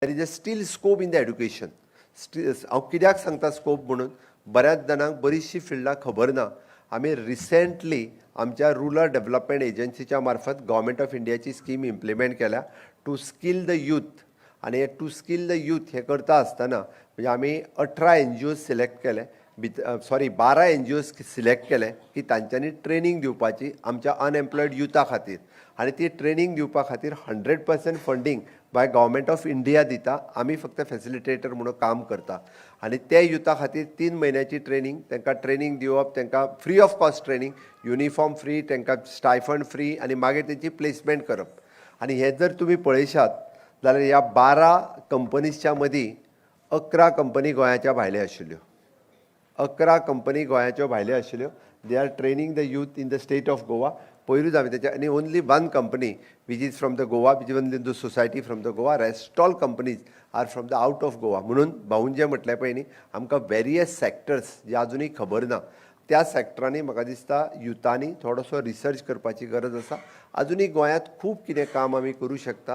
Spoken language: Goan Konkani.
There is a still scope in the education. हांव कित्याक सांगता स्कोप म्हणून, बऱ्याच जाणांक बरीचशीं फिल्डां खबर ना. आमी रिसेंटली आमच्या रुरल डेव्हलपमेंट एजन्सीच्या मार्फत गव्हर्मेंट ऑफ इंडियाची स्कीम इम्प्लिमेंट केल्या टू स्कील the youth. आनी हे टू स्कील the youth हें करता आसतना म्हणजे आमी 18 एनजीओज सिलेक्ट केले भित, सॉरी, 12 एनजीओज सिलेक्ट केले की तांच्यांनी ट्रेनींग दिवपाची आमच्या अनएम्प्लॉयड युथा खातीर. आनी ती ट्रेनींग दिवपा खातीर 100% funding by Government of India दिता. आमी फक्त फॅसिलिटेटर म्हणून काम करता. आनी ते युथा खातीर 3 म्हयन्याची ट्रेनींग, तांकां ट्रेनींग दिवप, तांकां free of cost training, uniform free, तांकां स्टायफंड फ्री आनी मागीर तेंची प्लेसमेंट करप. आनी हें जर तुमी पळयशात जाल्यार ह्या 12 कंपनीजच्या मदीं 11 कंपनी गोंयाच्या भायल्यो आशिल्ल्यो. 11 कंपनी गोंयाच्यो भायल्यो आशिल्ल्यो. They are training the youth in the state of Goa. पयरूच हांवें तेच्या आनी only one company which is from the Goa, which only the society from the Goa, rest all companies are from the out of Goa. म्हणून भाऊन जें म्हटलें पळय न्ही, आमकां वेरियस सॅक्टर्स जे आजुनूय खबर ना, त्या सॅक्टरांनी म्हाका दिसता युथांनी थोडोसो रिसर्च करपाची गरज आसा. आजुनूय गोंयांत खूब कितें काम आमी करूं शकता.